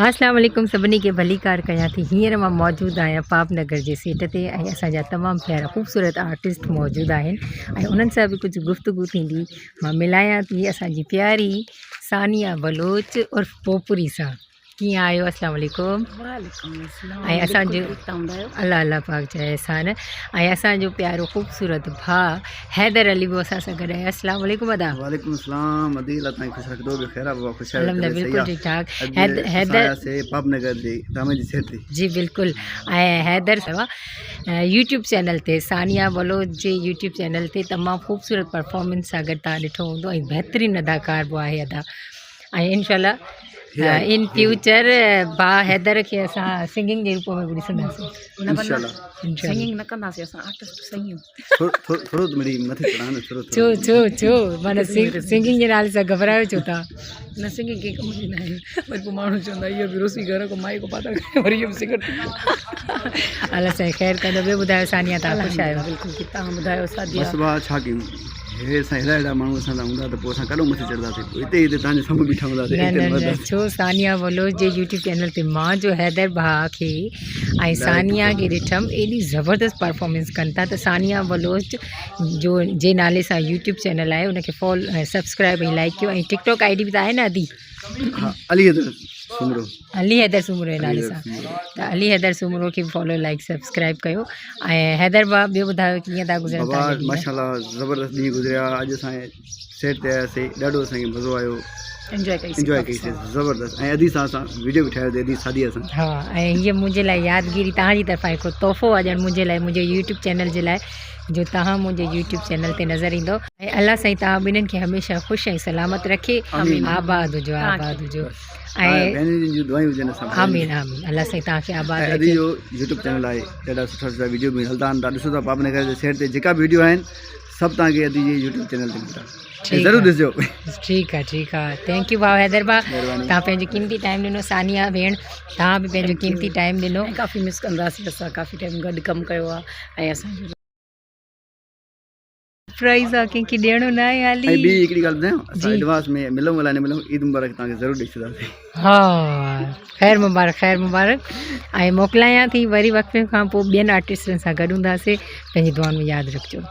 اسلام عليڪم سڀني کي ڀليڪار ڪيان ٿي هينئر مان موجود آهيان پاپ نگر جي سيٽ تي ۽ اسان جا تمام پيارا خوبصورت آرٽسٽ موجود آهن ۽ انهن سان به ڪجهه گفتگو ٿيندي مان ملايان ٿي اسان جي پياري ثانيه بلوچ عرف پوپري سان ڪيئن آهيو اسلام عليڪم وعليڪم السلام ۽ اسان جو بلڪل ٺيڪ تان ٻڌايو الله الله پاڪ جا احسان ۽ اسان جو پيارو خوبصورت ڀاء حيدر علي به اسان سان گڏ آهي اسلام عليڪم ادا وعليڪم السلام ادي الله تائين خوش رکندو به خير آ بابا خوش آهيو الحمدلله طبيعت بلڪل صحيح ٺيڪ ٺاڪ آ اڄ اسان حيدر آياسي پاپ نگر جي ڊرامي جي سيٽ تي جي بلڪل ۽ حيدر يوٽيوب چينل تي ثانيه بلوچ جي يوٽيوب چينل تي تمام خوبصورت پرفارمنس سان گڏ تان ڏٺو هوندو ۽ بهترين اداڪار به آهي ادا ۽ انشاء الله ان فيوچر ڀاء حيدر کي اسان سنگنگ جي روپ ۾ به ڏسنداسين انشاء الله سنگنگ نه ڪنداسين اسان آرٽسٽ صحيح آهيون ٿورو ٿورو ته مڙي مٿي چڙهان نه ٿورو ڇو ڇو ڇو معنی سنگنگ جي نالي سان گهٻرايو ڇو ٿا نه سنگنگ ڪنهن ڪم جي ناهي وري پوء ماڻهو چوندا اهو به روسي گهر ڪو مائي ڪو پاتا وري اهو به سنگر الله سائين خير ڪندو ٻيو ٻڌايو ثانيه تان خوش آهيو بلڪل ٺيڪ تان ٻڌايو ساديا بس ڀاء ڇا ڪيون هي اسان اهڙا اهڙا ماڻهو اسان سان هوندا ته پوء اسان ڪڏهن مٿي چڙهنداسين پوء هتي هتي تنهنجي سامهون بيٺا هونداسين نه هتي نه نه مرنداسين ڇو ثانيه بلوچ جي يوٽيوب چينل تي مان جو حيدر ڀاء کي ۽ ثانيه کي ڏٺم ايڏي زبردست پرفارمنس ڪن ٿا ته ثانيه بلوچ جو جي نالي سان يوٽيوب چينل آهي ان کي فالو سبسڪرائب ۽ لائڪ ڪيو ۽ ٽڪ ٽاڪ I D به ته آهي نه ادي ها علي حيدر سومرو علي حيدر سومرو جي نالي سان ته علي حيدر سومرو کي به فالو لائڪ سبسڪرائب ڪيو ۽ حيدر باب ٻيو ٻڌايو ڪيئن ٿا گذرن بابا تان جا ڏينهن ماشاءالله زبردست ڏينهن گذريا اڄ اسان سيٽ تي آياسي ڏاڍو اسان کي مزو آيو انجوائي ڪئي انجوائي ڪئي سي زبردست ۽ ادي سان اسان ويڊيو به ٺاهيو ادي سادي سان ها ۽ هي منهنجي لاء يادگيري تهان جي طرفان هڪڙو تحفو آ ڄڻ منهنجي لاء منهنجي يوٽيوب چينل جي لاء جو تهان منهنجي يوٽيوب چينل تي نظر ايندو ۽ الله سائين تهان ٻنهين کي هميشه خوش ۽ سلامت رکي آباد هجو آباد هجو ۽ ڀينرين جون دعائون هجن اسان آمين آمين الله سائين توهان کي آباد رکي ادي جو يوٽيوب چينل آهي ڏاڍا سٺا سٺا ويڊيو به هلدا آهن تان ڏسو ٿا پاپ نگر جي سيٽ تي جيڪا به ويڊيو آهن سڀ توهان کي ادي جي يوٽيوب چينل تي ملندا ضرور ڏسجو ٺيڪ آهي ٺيڪ آهي thank you ڀاء حيدر ڀاء توهان پنهنجو قيمتي ٽائيم ڏنو ثانيه ڀيڻ توهان به پنهنجو قيمتي ٽائيم ڏنو ڪافي مس ڪنداسين اسان ڪافي ٽائيم گڏ ڪم ڪيو آهي ۽ اسان سرپرائز آ ڪنهن کي ڏيڻو نه آهي حالي ۽ ٻي هڪڙي ڳالهه ٻڌايان اسان ايڊوانس ۾ ملون الائي نه ملون عيد مبارڪ توهان کي ضرور ڏئي ڇڏنداسين ها خير مبارڪ خير مبارڪ ۽ موڪلايان ٿي وري وقفي کان پوء ٻين آرٽسٽن سان گڏ هونداسين پنهنجي دعائن ۾ ياد رکجو.